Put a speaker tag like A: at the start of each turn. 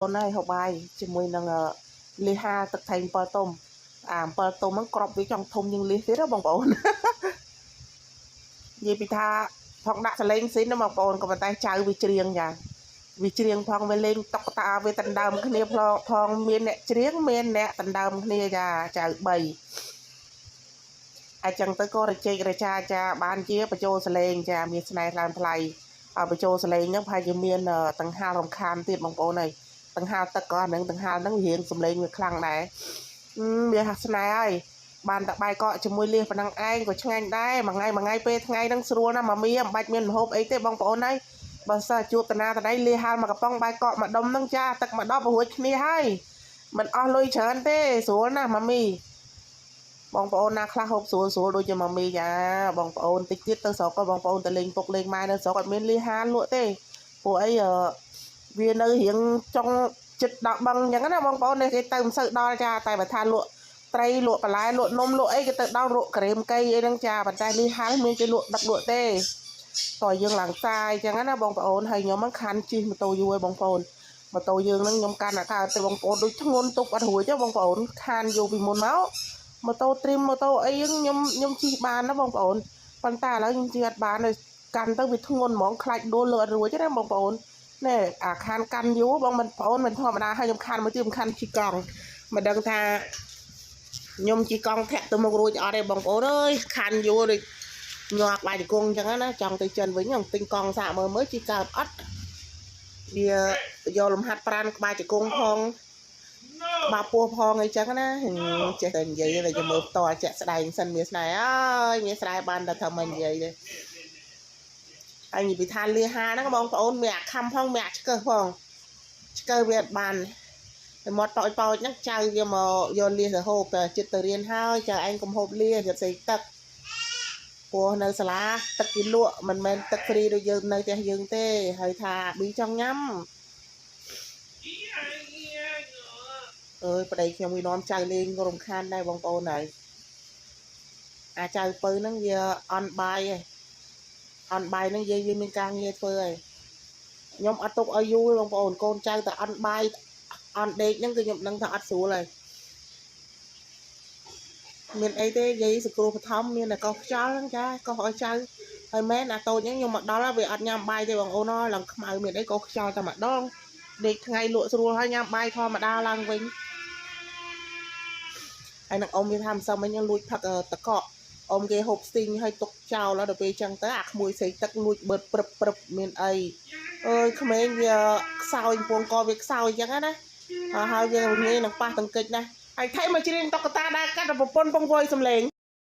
A: អូនហើយហូបបាយជាមួយនឹងលៀសហាលទឹកថៃ7ទុំអា7ទុំហ្នឹងក្របវាចង់ធំជាងលៀសទៀតណាបងប្អូននិយាយពីថាផងដាក់សលេងស៊ីនណាបងប្អូនក៏ប៉ុន្តែចៅវាច្រៀងចាវាច្រៀងផងវាលេងតុកតាវាដណ្ដើមគ្នាផងមានអ្នកច្រៀងមានអ្នកដណ្ដើមគ្នាចាចៅ3អញ្ចឹងទៅក៏រជែករចាចាបានជាបញ្ចូលសលេងចាមានស្នេហ៍ឡើងថ្លៃហើយបញ្ចូលសលេងហ្នឹងប្រហែលជាមានតង្ហាលរំខានទៀតបងប្អូនហើយតង្ហាលទឹកក៏អានឹងតង្ហាលហ្នឹងរៀងសំលេងវាខ្លាំងដែរវាហាក់ស្នេហ៍ហើយបានតែបាយកកជាមួយលៀសប៉ុណ្ណឹងឯងក៏ឆ្ងាញ់ដែរមួយថ្ងៃមួយថ្ងៃពេលថ្ងៃហ្នឹងស្រួលណាស់ម៉ាមីមិនបាច់មានម្ហូបអីទេបងប្អូនហើយបើសិនជួបតាណាតណៃលៀសហាលមកកំប៉ុងបាយកកមួយដុំហ្នឹងចាទឹកមួយដបរួចគ្នាហើយមិនអស់លុយច្រើនទេស្រួលណាស់ម៉ាមីបងប្អូនណាខ្លះហូបស្រួលស្រួលដូចជាម៉ាមីចាបងប្អូនតិចទៀតទៅស្រុកក៏បងប្អូនទៅលេងពុកលេងម៉ែនៅស្រុកអត់មានលៀសហាលលក់ទេព្រោះអីវានៅរៀងចុងចិត្តដល់បឹងអញ្ចឹងណាបងប្អូននេះគេទៅមិនសូវដល់ចាតែបើថាលក់ត្រីលក់បន្លែលក់នំលក់អីគេទៅដល់លក់ក្រែមកីអីហ្នឹងចាប៉ុន្តែលៀសហាលមានគេលក់ដឹកលក់ទេតើយើងឡើងសាយអញ្ចឹងណាបងប្អូនហើយខ្ញុំហ្នឹងខានជិះម៉ូតូយូរឯងបងប្អូនម៉ូតូយើងហ្នឹងខ្ញុំកាន់អាកើតទៅបងប្អូនដូចធ្ងន់ទប់អត់រួចទេបងប្អូនខានយូរពីមុនមកម៉ូតូត្រៀមម៉ូតូអីហ្នឹងខ្ញុំជិះបានណាបងប្អូនប៉ុន្តែឥឡូវខ្ញុំជិះអត់បានទេកាន់ទៅវាធ្ងន់ហ្មងខ្លាចដួលលើអត់រួចទេណាបងប្អូនណែអាខានកាន់យូរបងមិនបងប្អូនមិនធម្មតាហើយខ្ញុំខានមួយទៀតខ្ញុំខានជិះកង់មិនដឹងថាខ្ញុំជិះកង់ធាក់ទៅមុខរួចអត់ទេបងប្អូនអើយខានយូរដូចញាក់បាយជង្គង់អញ្ចឹងណាចង់ទៅចិនវិញខ្ញុំទិញកង់សាកមើលមើលជិះកើតអត់វាយកលំហាត់ប្រានក្បាលជង្គង់ផងក្បាលពោះផងអីចឹងណាចេះតែនិយាយតែមើលផ្ទាល់ជាក់ស្ដែងសិនមានស្នេហ៍អើយមានស្នេហ៍បានតែធ្វើមិននិយាយទេហើយនិយាយពីថាលាហាហ្នឹងបងប្អូនមានអាខំផងមានអាឆ្កឹះផងឆ្កឹះវាអត់បានតែមាត់ប៉ោចប៉ោចហ្នឹងចៅវាមកយកលៀសទៅហូបតែចិត្តទៅរៀនហើយចៅឯងកុំហូបលៀសវាផ្សេងទឹកព្រោះនៅសាលាទឹកគេលក់មិនមែនទឹកហ្វ្រីដូចយើងនៅផ្ទះយើងទេហើយថាប៊ីចង់ញ៉ាំអើយប្តីខ្ញុំវានាំចៅលេងក៏រំខានដែរបងប្អូនហើយអាចៅពៅហ្នឹងវាអន់បាយឯងអន់បាយហ្នឹងយាយវាមានការងារធ្វើហើយខ្ញុំអត់ទុកឲ្យយូរទេបងប្អូនកូនចៅតែអន់បាយអន់ដេកហ្នឹងគឺខ្ញុំដឹងថាអត់ស្រួលហើយមានអីទេយាយសង្គ្រោះបឋមមានតែកោសខ្យល់ហ្នឹងចាកោសឲ្យចៅហើយមែនអាតូចហ្នឹងខ្ញុំមកដល់វាអត់ញ៉ាំបាយទេបងប្អូនអើយឡើងខ្មៅមានអីកោសខ្យល់តែម្ដងដេកថ្ងៃលក់ស្រួលហើយញ៉ាំបាយធម្មតាឡើងវិញហើយនឹងអ៊ំវាថាមិនសមមិញលួចផឹកតកកអ៊ំគេហូបស្ទីងហើយទុកចោលដល់ពេលចឹងទៅអាក្មួយសេកទឹកលួចបឺតព្រឹបព្រឹបមានអីអើយក្មេងវាខ្សោយពងកវាខ្សោយចឹងណាហើយវាងាយនឹងប៉ះតង្គិចណាហើយថៃមកច្រៀងតុក្កតាដើរកាត់ប្រពន្ធពងវយសំលេង